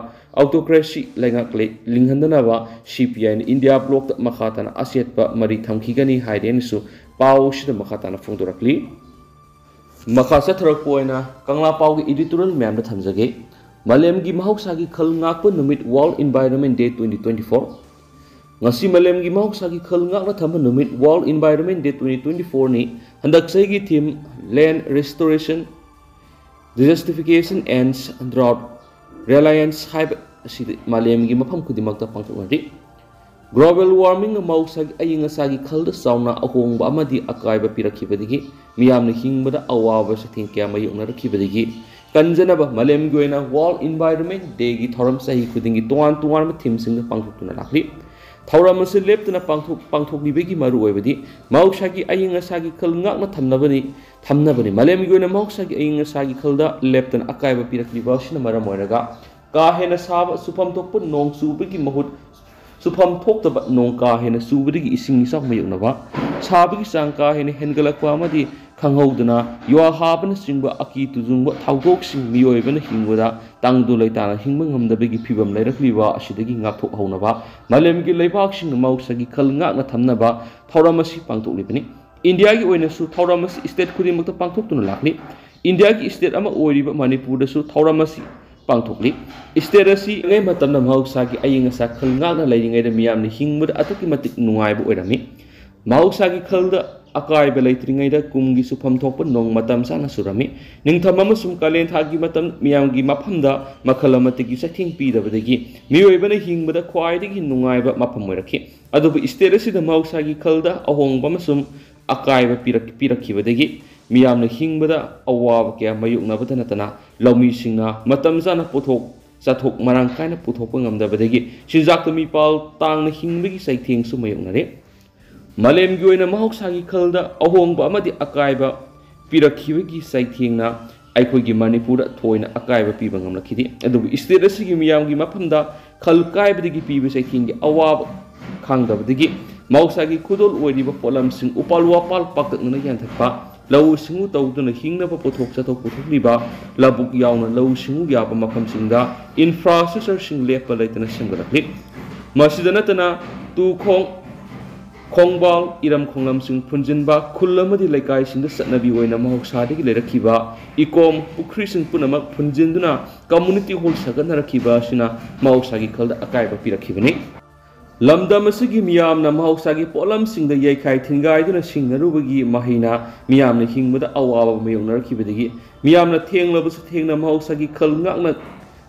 autocracy ꯂꯩꯉꯥꯛ ꯂꯩ-, ꯂꯤꯡꯍꯟꯗꯅꯕ ꯁꯤ ꯄꯤ ꯑꯥꯏꯅ ꯏꯟꯗꯤꯌꯥ ꯕ꯭ꯂꯣꯛꯇ ꯃꯈꯥ ꯇꯥꯅ ꯑꯆꯦꯠꯄ ꯃꯔꯤ ꯊꯝꯈꯤꯒꯅꯤ ꯍꯥꯏꯔꯦꯅꯁꯨ ꯄꯥꯎ ꯑꯁꯤꯗ ꯃꯈꯥ ꯇꯥꯅ ꯐꯣꯡꯗꯣꯔꯛꯂꯤ꯫ ꯃꯈꯥ ꯆꯠꯊꯔꯛꯄ ꯑꯣꯏꯅ ꯀꯪꯂꯥ ꯄꯥꯎꯒꯤ editorial ꯃꯌꯥꯝꯗ ꯊꯝꯖꯒꯦ꯫ ꯃꯥꯂꯦꯝꯒꯤ ꯃꯍꯧꯁꯥꯒꯤ ꯈꯜ ꯉꯥꯛꯄ ꯅꯨꯃꯤꯠ, World Environment Day twenty twenty-four꯫ ꯉꯁꯤ ꯃꯥꯂꯦꯝꯒꯤ ꯃꯍꯧꯁꯥꯒꯤ ꯈꯜ ꯉꯥꯛꯅ ꯊꯝꯕ ꯅꯨꯃꯤꯠ, World Environment Day twenty twenty-four ꯅꯤ꯫ ꯍꯟꯗꯛ ꯆꯍꯤꯒꯤ theme Land Restoration, Desertification and Drought Reliance ꯍꯥꯏꯕ ꯑꯁꯤꯗꯤ ꯃꯥꯂꯦꯝꯒꯤ ꯃꯐꯝ ꯈꯨꯗꯤꯡꯃꯛꯇ ꯄꯥꯡꯊꯣꯛꯅꯔꯤ꯫ Global warming ꯅ ꯃꯍꯧꯁꯥꯒꯤ ꯑꯏꯪ ꯑꯁꯥꯒꯤ ꯈꯜꯗ ꯆꯥꯎꯅ ꯑꯍꯣꯡꯕ ꯑꯃꯗꯤ ꯑꯀꯥꯏꯕ ꯄꯤꯔꯛꯈꯤꯕꯗꯒꯤ ꯃꯤꯌꯥꯝꯅ ꯍꯤꯡꯕꯗ ꯑꯋꯥꯕ ꯆꯩꯊꯦꯡ ꯀꯌꯥ ꯃꯥꯌꯣꯛꯅꯔꯛꯈꯤꯕꯗꯒꯤ ꯀꯟꯖꯅꯕ ꯃꯥꯂꯦꯝꯒꯤ ꯑꯣꯏꯅ World Environment Day ꯒꯤ ꯊꯧꯔꯝ ꯆꯍꯤ ꯈꯨꯗꯤꯡꯒꯤ ꯇꯣꯉꯥꯟ ꯇꯣꯉꯥꯟꯕ theme ꯁꯤꯡꯗ ꯄꯥꯡꯊꯣꯛꯇꯨꯅ ꯂꯥꯛꯂꯤ꯫ ꯊꯧꯔꯝ ꯑꯁꯤ ꯂꯦꯞꯇꯅ ꯄꯥꯡꯊꯣꯛ-, ꯄꯥꯡꯊꯣꯛꯂꯤꯕꯒꯤ ꯃꯔꯨꯑꯣꯏꯕꯗꯤ ꯃꯍꯧꯁꯥꯒꯤ ꯑꯏꯪ ꯑꯁꯥꯒꯤ ꯈꯜ ꯉꯥꯛꯅ ꯊꯝꯅꯕꯅꯤ, ꯊꯝꯅꯕꯅꯤ꯫ ꯃꯥꯂꯦꯝꯒꯤ ꯑꯣꯏꯅ ꯃꯍꯧꯁꯥꯒꯤ ꯑꯏꯪ ꯑꯁꯥꯒꯤ ꯈꯜꯗ ꯂꯦꯞꯇꯅ ꯑꯀꯥꯏꯕ ꯄꯤꯔꯛꯂꯤꯕ ꯑꯁꯤꯅ ꯃꯔꯝ ꯑꯣꯏꯔꯒ ꯀꯥ ꯍꯦꯟꯅ ꯁꯥꯕ, ꯆꯨꯐꯝ ꯊꯣꯛꯄ ꯅꯣꯡ ꯆꯨꯕꯒꯤ ꯃꯍꯨꯠ ꯆꯨꯐꯝ ꯊꯣꯛꯇꯕ, ꯅꯣꯡ ꯀꯥ ꯍꯦꯟꯅ ꯆꯨꯕꯗꯒꯤ ꯏꯁꯤꯡ ꯏꯆꯥꯎ ꯃꯥꯌꯣꯛꯅꯕ, ꯁꯥꯕꯒꯤ ꯆꯥꯡ ꯀꯥ ꯍꯦꯟꯅ ꯍꯦꯟꯒꯠꯂꯛꯄ ꯑꯃꯗꯤ ꯈꯪꯍꯧꯗꯅ ꯌꯨꯍꯥ ꯍꯥꯕꯅꯆꯤꯡꯕ ꯑꯀꯤ ꯇꯨꯖꯨꯡꯕ ꯊꯧꯗꯣꯛꯁꯤꯡ ꯃꯤꯑꯣꯏꯕꯅ ꯍꯤꯡꯕꯗ ꯇꯪꯗꯨ ꯂꯩꯇꯥꯅ ꯍꯤꯡꯕ ꯉꯝꯗꯕꯒꯤ ꯐꯤꯕꯝ ꯂꯩꯔꯛꯂꯤꯕ ꯑꯁꯤꯗꯒꯤ ꯉꯥꯛꯊꯣꯛꯍꯧꯅꯕ ꯃꯥꯂꯦꯝꯒꯤ ꯂꯩꯕꯥꯛꯁꯤꯡꯅ ꯃꯍꯧꯁꯥꯒꯤ ꯈꯜ ꯉꯥꯛꯅ ꯊꯝꯅꯕ ꯊꯧꯔꯝ ꯑꯁꯤ ꯄꯥꯡꯊꯣꯛꯂꯤꯕꯅꯤ꯫ ꯏꯟꯗꯤꯌꯥꯒꯤ ꯑꯣꯏꯅꯁꯨ ꯊꯧꯔꯝ ꯑꯁꯤ state ꯈꯨꯗꯤꯡꯃꯛꯇ ꯄꯥꯡꯊꯣꯛꯇꯨꯅ ꯂꯥꯛꯂꯤ꯫ ꯏꯟꯗꯤꯌꯥꯒꯤ state ꯑꯃ ꯑꯣꯏꯔꯤꯕ ꯃꯅꯤꯄꯨꯔꯗꯁꯨ ꯊꯧꯔꯝ ꯑꯁꯤ ꯄꯥꯡꯊꯣꯛꯂꯤ꯫ State ꯑꯁꯤ ꯌꯦꯡꯉꯩ ꯃꯇꯝꯗ ꯃꯍꯧꯁꯥꯒꯤ ꯑꯏꯪ ꯑꯁꯥ ꯈꯜ ꯉꯥꯛꯅ ꯂꯩꯔꯤꯉꯩꯗ ꯃꯤꯌꯥꯝꯅ ꯍꯤꯡꯕꯗ ꯑꯗꯨꯛꯀꯤ ꯃꯇꯤꯛ ꯅꯨꯡꯉꯥꯏꯕ ꯑꯣꯏꯔꯝꯃꯤ꯫ ꯃꯍꯧꯁꯥꯒꯤ ꯈꯜꯗ ꯑꯀꯥꯏꯕ ꯂꯩꯇ꯭ꯔꯤꯉꯩꯗ ꯀꯨꯝꯒꯤ ꯆꯨꯐꯝ ꯊꯣꯛꯄ ꯅꯣꯡ ꯃꯇꯝ ꯆꯥꯅ ꯆꯨꯔꯝꯃꯤ꯫ ꯅꯤꯡꯊꯝ ꯑꯃꯁꯨꯡ ꯀꯥꯂꯦꯟ ꯊꯥꯒꯤ ꯃꯇꯝ ꯃꯤꯌꯥꯝꯒꯤ ꯃꯐꯝꯗ ꯃꯈꯜ ꯑꯃꯠꯇꯒꯤ ꯆꯩꯊꯦꯡ ꯄꯤꯗꯕꯗꯒꯤ ꯃꯤꯑꯣꯏꯕꯅ ꯍꯤꯡꯕꯗ ꯈ꯭ꯋꯥꯏꯗꯒꯤ ꯅꯨꯡꯉꯥꯏꯕ ꯃꯐꯝ ꯑꯣꯏꯔꯛꯈꯤ꯫ ꯑꯗꯨꯕꯨ state ꯑꯁꯤꯗ ꯃꯍꯧꯁꯥꯒꯤ ꯈꯜꯗ ꯑꯍꯣꯡꯕ ꯑꯃꯁꯨꯡ ꯑꯀꯥꯏꯕ ꯄꯤꯔꯛ-, ꯄꯤꯔꯛꯈꯤꯕꯗꯒꯤ ꯃꯤꯌꯥꯝꯅ ꯍꯤꯡꯕꯗ ꯑꯋꯥꯕ ꯀꯌꯥ ꯃꯥꯌꯣꯛꯅꯕꯇ ꯅꯠꯇꯅ ꯂꯧꯃꯤꯁꯤꯡꯅ ꯃꯇꯝ ꯆꯥꯅ ꯄꯣꯠꯊꯣꯛ ꯆꯥꯊꯣꯛ ꯃꯔꯥꯡ ꯀꯥꯏꯅ ꯄꯨꯊꯣꯛꯄ ꯉꯝꯗꯕꯗꯒꯤ ꯆꯤꯟꯖꯥꯛꯇ ꯃꯤꯄꯥꯜ ꯇꯥꯡꯅ ꯍꯤꯡꯕꯒꯤ ꯆꯩꯊꯦꯡꯁꯨ ꯃꯥꯌꯣꯛꯅꯔꯦ꯫ ꯃꯥꯂꯦꯝꯒꯤ ꯑꯣꯏꯅ ꯃꯍꯧꯁꯥꯒꯤ ꯈꯜꯗ ꯑꯍꯣꯡꯕ ꯑꯃꯗꯤ ꯑꯀꯥꯏꯕ ꯄꯤꯔꯛꯈꯤꯕꯒꯤ ꯆꯩꯊꯦꯡꯅ ꯑꯩꯈꯣꯏꯒꯤ ꯃꯅꯤꯄꯨꯔꯗ ꯊꯣꯏꯅ ꯑꯀꯥꯏꯕ ꯄꯤꯕ ꯉꯝꯂꯛꯈꯤꯗꯦ꯫ ꯑꯗꯨꯕꯨ state ꯑꯁꯤꯒꯤ ꯃꯤꯌꯥꯝꯒꯤ ꯃꯐꯝꯗ ꯈꯜ ꯀꯥꯏꯕꯗꯒꯤ ꯄꯤꯕ ꯆꯩꯊꯦꯡꯒꯤ ꯑꯋꯥꯕ ꯈꯥꯡꯗꯕꯗꯒꯤ ꯃꯍꯧꯁꯥꯒꯤ ꯈꯨꯗꯣꯜ ꯑꯣꯏꯔꯤꯕ ꯄꯣꯠꯂꯝꯁꯤꯡ ꯎꯄꯥꯜ ꯋꯥꯄꯥꯜ ꯄꯥꯛꯇꯛꯅꯅ ꯌꯥꯟꯊꯠꯄ, ꯂꯧꯎ ꯁꯤꯡꯎ ꯇꯧꯗꯨꯅ ꯍꯤꯡꯅꯕ ꯄꯣꯠꯊꯣꯛ ꯆꯠꯊꯣꯛ ꯄꯨꯊꯣꯛꯂꯤꯕ ꯂꯧꯕꯨꯛ ꯌꯥꯎꯅ ꯂꯧꯎ ꯁꯤꯡꯎ ꯌꯥꯕ ꯃꯐꯝꯁꯤꯡꯗ infrastructureꯁꯤꯡ ꯂꯦꯞꯄ ꯂꯩꯇꯅ ꯁꯦꯝꯒꯠꯂꯛꯂꯤ꯫ ꯃꯁꯤꯗ ꯅꯠꯇꯅ ꯇꯨꯈꯣꯡ, ꯈꯣꯡꯕꯥꯜ, ꯏꯔꯝ ꯈꯣꯡꯂꯝꯁꯤꯡ ꯐꯨꯟꯖꯤꯟꯕ, ꯈꯨꯜ ꯑꯃꯗꯤ ꯂꯩꯀꯥꯏꯁꯤꯡꯗ ꯆꯠꯅꯕꯤ ꯑꯣꯏꯅ ꯃꯍꯧꯁꯥꯗꯒꯤ ꯂꯩꯔꯛꯈꯤꯕ ꯏꯀꯣꯝ ꯄꯨꯈ꯭ꯔꯤꯁꯤꯡ ꯄꯨꯝꯅꯃꯛ ꯐꯨꯟꯖꯤꯟꯗꯨꯅ community hall ꯁꯥꯒꯠꯅꯔꯛꯈꯤꯕ ꯑꯁꯤꯅ ꯃꯍꯧꯁꯥꯒꯤ ꯈꯜꯗ ꯑꯀꯥꯏꯕ ꯄꯤꯔꯛꯈꯤꯕꯅꯤ꯫ ꯂꯝꯗꯝ ꯑꯁꯤꯒꯤ ꯃꯤꯌꯥꯝꯅ ꯃꯍꯧꯁꯥꯒꯤ ꯄꯣꯠꯂꯝꯁꯤꯡꯗ ꯌꯩꯈꯥꯏ ꯊꯤꯟꯒꯥꯏꯗꯨꯅ ꯁꯤꯡꯅꯔꯨꯕꯒꯤ ꯃꯍꯩꯅ ꯃꯤꯌꯥꯝꯅ ꯍꯤꯡꯕꯗ ꯑꯋꯥꯕ ꯃꯥꯌꯣꯛꯅꯔꯛꯈꯤꯕꯗꯒꯤ ꯃꯤꯌꯥꯝꯅ ꯊꯦꯡꯂꯕꯁꯨ ꯊꯦꯡꯅ ꯃꯍꯧꯁꯥꯒꯤ ꯈꯜ ꯉꯥꯛꯅ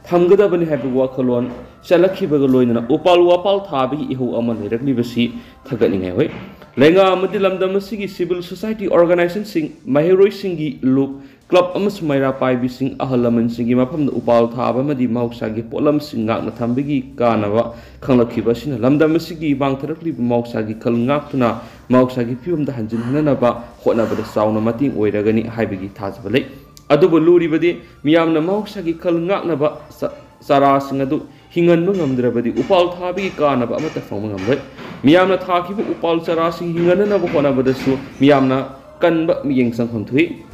ꯊꯝꯒꯗꯕꯅꯤ ꯍꯥꯏꯕ ꯋꯥꯈꯜꯂꯣꯟ ꯆꯠꯂꯛꯈꯤꯕꯒ ꯂꯣꯏꯅꯅ ꯎꯄꯥꯜ ꯋꯥꯄꯥꯜ ꯊꯥꯕꯒꯤ ꯏꯍꯧ ꯑꯃ ꯂꯩꯔꯛꯂꯤꯕꯁꯤ ꯊꯥꯒꯠꯅꯤꯡꯉꯥꯏ ꯑꯣꯏ꯫ ꯂꯩꯉꯥꯛ ꯑꯃꯗꯤ ꯂꯝꯗꯝ ꯑꯁꯤꯒꯤ civil society organizationꯁꯤꯡ, ꯃꯍꯩꯔꯣꯏꯁꯤꯡꯒꯤ ꯂꯨꯞ, club ꯑꯃꯁꯨꯡ ꯃꯩꯔꯥ ꯄꯥꯏꯕꯤꯁꯤꯡ, ꯑꯍꯜ ꯂꯃꯟꯁꯤꯡꯒꯤ ꯃꯐꯝꯗ ꯎꯄꯥꯜ ꯊꯥꯕ ꯑꯃꯗꯤ ꯃꯍꯧꯁꯥꯒꯤ ꯄꯣꯠꯂꯝꯁꯤꯡ ꯉꯥꯛꯅ ꯊꯝꯕꯒꯤ ꯀꯥꯟꯅꯕ ꯈꯪꯂꯛꯈꯤꯕ ꯑꯁꯤꯅ ꯂꯝꯗꯝ ꯑꯁꯤꯒꯤ ꯃꯥꯡꯊꯔꯛꯂꯤꯕ ꯃꯍꯧꯁꯥꯒꯤ ꯈꯜ ꯉꯥꯛꯇꯨꯅ ꯃꯍꯧꯁꯥꯒꯤ ꯐꯤꯕꯝꯗ ꯍꯟꯖꯤꯟꯍꯟꯅꯅꯕ ꯍꯣꯠꯅꯕꯗ ꯆꯥꯎꯅ ꯃꯇꯦꯡ ꯑꯣꯏꯔꯒꯅꯤ ꯍꯥꯏꯕꯒꯤ ꯊꯥꯖꯕ ꯂꯩ꯫ ꯑꯗꯨꯕꯨ ꯂꯨꯔꯤꯕꯗꯤ ꯃꯤꯌꯥꯝꯅ ꯃꯍꯧꯁꯥꯒꯤ ꯈꯜ ꯉꯥꯛꯅꯕ ꯆ-, ꯆꯥꯔꯥꯁꯤꯡ ꯑꯗꯨ ꯍꯤꯡꯍꯟꯕ ꯉꯝꯗ꯭ꯔꯕꯗꯤ ꯎꯄꯥꯜ ꯊꯥꯕꯒꯤ ꯀꯥꯟꯅꯕ ꯑꯃꯠꯇ ꯐꯪꯕ ꯉꯝꯂꯣꯏ꯫ ꯃꯤꯌꯥꯝꯅ ꯊꯥꯈꯤꯕ ꯎꯄꯥꯜ ꯆꯥꯔꯥꯁꯤꯡ ꯍꯤꯡꯍꯟꯅꯅꯕ ꯍꯣꯠꯅꯕꯗꯁꯨ ꯃꯤꯌꯥꯝꯅ ꯀꯟꯕ ꯃꯤꯠꯌꯦꯡ ꯆꯪꯐꯝ ꯊꯣꯛꯏ꯫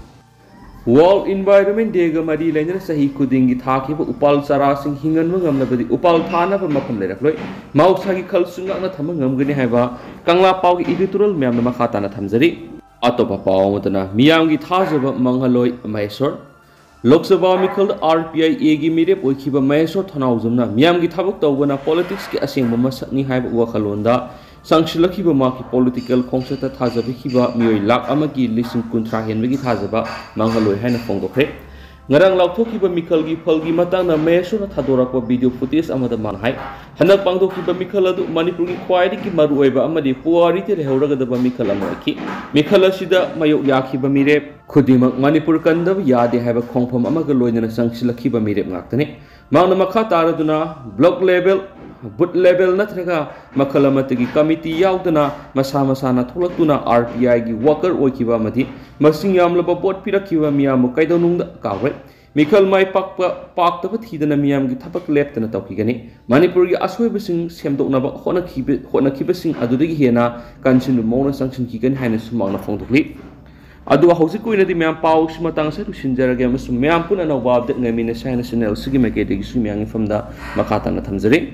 World Environment Dayꯒ ꯃꯔꯤ ꯂꯩꯅꯅ ꯆꯍꯤ ꯈꯨꯗꯤꯡꯒꯤ ꯊꯥꯈꯤꯕ ꯎꯄꯥꯜ ꯆꯥꯔꯥꯁꯤꯡ ꯍꯤꯡꯍꯟꯕ ꯉꯝꯂꯕꯗꯤ ꯎꯄꯥꯜ ꯊꯥꯅꯕ ꯃꯐꯝ ꯂꯩꯔꯛꯂꯣꯏ꯫ ꯃꯍꯧꯁꯥꯒꯤ ꯈꯜꯁꯨ ꯉꯥꯛꯅ ꯊꯝꯕ ꯉꯝꯒꯅꯤ ꯍꯥꯏꯕ ꯀꯪꯂꯥ ꯄꯥꯎꯒꯤ editorial ꯃꯌꯥꯝꯅ ꯃꯈꯥ ꯇꯥꯅ ꯊꯝꯖꯔꯤ꯫ ꯑꯇꯣꯞꯄ ꯄꯥꯎ ꯑꯃꯗꯅ ꯃꯤꯌꯥꯝꯒꯤ ꯊꯥꯖꯕ ꯃꯥꯡꯍꯜꯂꯣꯏ ꯃꯍꯦꯁꯣꯔ꯫ ꯂꯣꯛ ꯁꯚꯥ ꯃꯤꯈꯜꯗ RPIAꯒꯤ ꯃꯤꯔꯦꯞ ꯑꯣꯏꯈꯤꯕ ꯃꯍꯦꯁꯣꯔ ꯊꯣꯅꯥꯎꯖꯝꯅ ꯃꯤꯌꯥꯝꯒꯤ ꯊꯕꯛ ꯇꯧꯕꯅ politicsꯀꯤ ꯑꯁꯦꯡꯕ ꯃꯁꯛꯅꯤ ꯍꯥꯏꯕ ꯋꯥꯈꯜꯂꯣꯟꯗ ꯆꯪꯁꯤꯜꯂꯛꯈꯤꯕ ꯃꯍꯥꯛꯀꯤ political ꯈꯣꯡꯆꯠꯇ ꯊꯥꯖꯕꯤꯈꯤꯕ ꯃꯤꯑꯣꯏ ꯂꯥꯈ ꯑꯃꯒꯤ ꯂꯤꯁꯤꯡ ꯀꯨꯟꯊ꯭ꯔꯥ ꯍꯦꯟꯕꯒꯤ ꯊꯥꯖꯕ ꯃꯥꯡꯍꯜꯂꯣꯏ ꯍꯥꯏꯅ ꯐꯣꯡꯗꯣꯛꯈ꯭ꯔꯦ꯫ ꯉꯔꯥꯡ ꯂꯥꯎꯊꯣꯛꯈꯤꯕ ꯃꯤꯈꯜꯒꯤ ꯐꯜꯒꯤ ꯃꯇꯥꯡꯗ ꯃꯍꯦꯁꯣꯔꯅ ꯊꯥꯗꯣꯔꯛꯄ video footage ꯑꯃꯗ ꯃꯥꯅ ꯍꯥꯏ, ꯍꯟꯗꯛ ꯄꯥꯡꯊꯣꯛꯈꯤꯕ ꯃꯤꯈꯜ ꯑꯗꯨ ꯃꯅꯤꯄꯨꯔꯒꯤ ꯈ꯭ꯋꯥꯏꯗꯒꯤ ꯃꯔꯨꯑꯣꯏꯕ ꯑꯃꯗꯤ ꯄꯨꯋꯥꯔꯤꯗ ꯂꯩꯍꯧꯔꯒꯗꯕ ꯃꯤꯈꯜ ꯑꯃ ꯑꯣꯏꯈꯤ꯫ ꯃꯤꯈꯜ ꯑꯁꯤꯗ ꯃꯥꯌꯣꯛ ꯌꯥꯈꯤꯕ ꯃꯤꯔꯦꯞ ꯈꯨꯗꯤꯡꯃꯛ ꯃꯅꯤꯄꯨꯔ ꯀꯟꯗꯕ ꯌꯥꯗꯦ ꯍꯥꯏꯕ ꯈꯣꯡꯐꯝ ꯑꯃꯒ ꯂꯣꯏꯅꯅ ꯆꯪꯁꯤꯜꯂꯛꯈꯤꯕ ꯃꯤꯔꯦꯞ ꯉꯥꯛꯇꯅꯤ꯫ ꯃꯍꯥꯛꯅ ꯃꯈꯥ ꯇꯥꯔꯗꯨꯅ block level, ꯕꯨꯠ ꯂꯦꯚꯦꯜ ꯅꯠꯇ꯭ꯔꯒ ꯃꯈꯜ ꯑꯃꯠꯇꯒꯤ ꯀꯃꯤꯇꯤ ꯌꯥꯎꯗꯅ ꯃꯁꯥ ꯃꯁꯥꯅ ꯊꯣꯛꯂꯛꯇꯨꯅ ꯑꯥꯔ ꯄꯤ ꯑꯥꯏꯒꯤ ꯋꯥꯀꯔ ꯑꯣꯏꯈꯤꯕ ꯑꯃꯗꯤ ꯃꯁꯤꯡ ꯌꯥꯝꯂꯕ ꯚꯣꯠ ꯄꯤꯔꯛꯈꯤꯕ ꯃꯤꯌꯥꯝꯕꯨ ꯀꯩꯗꯧꯅꯨꯡꯗ ꯀꯥꯎꯔꯣꯏ꯫ ꯃꯤꯈꯜ ꯃꯥꯏ ꯄꯥꯛꯄ ꯄꯥꯛꯇꯕ ꯊꯤꯗꯅ ꯃꯤꯌꯥꯝꯒꯤ ꯊꯕꯛ ꯂꯦꯞꯇꯅ ꯇꯧꯈꯤꯒꯅꯤ꯫ ꯃꯅꯤꯄꯨꯔꯒꯤ ꯑꯁꯣꯏꯕꯁꯤꯡ ꯁꯦꯝꯗꯣꯛꯅꯕ ꯍꯣꯠꯅꯈꯤꯕ ꯍꯣꯠꯅꯈꯤꯕꯁꯤꯡ ꯑꯗꯨꯗꯒꯤ ꯍꯦꯟꯅ ꯀꯟꯁꯤꯟꯕ ꯃꯑꯣꯡꯗ ꯆꯪꯁꯤꯟꯈꯤꯒꯅꯤ ꯍꯥꯏꯅ ꯁꯨꯃꯥꯡꯅ ꯐꯣꯡꯗꯣꯛꯂꯤ꯫ ꯑꯗꯨꯒ ꯍꯧꯖꯤꯛꯀꯤ ꯑꯣꯏꯅꯗꯤ ꯃꯌꯥꯝ ꯄꯥꯎꯁꯤ ꯃꯇꯥꯡ ꯑꯁꯤꯗ ꯂꯣꯏꯁꯤꯟꯖꯔꯒꯦ ꯑꯃꯁꯨꯡ ꯃꯌꯥꯝ ꯄꯨꯟꯅ ꯑꯅꯧꯕ ꯑꯞꯗꯦꯠ ꯉꯥꯏꯃꯤꯟꯅꯁꯤ ꯍꯥꯏꯅ ꯆꯦꯅꯦꯜ ꯑꯁꯤꯒꯤ ꯃꯥꯏꯀꯩꯗꯒꯤꯁꯨ ꯃꯌꯥꯝꯒꯤ ꯃꯐꯝꯗ ꯃꯈꯥ ꯇꯥꯅ ꯊꯝꯖꯔꯤ꯫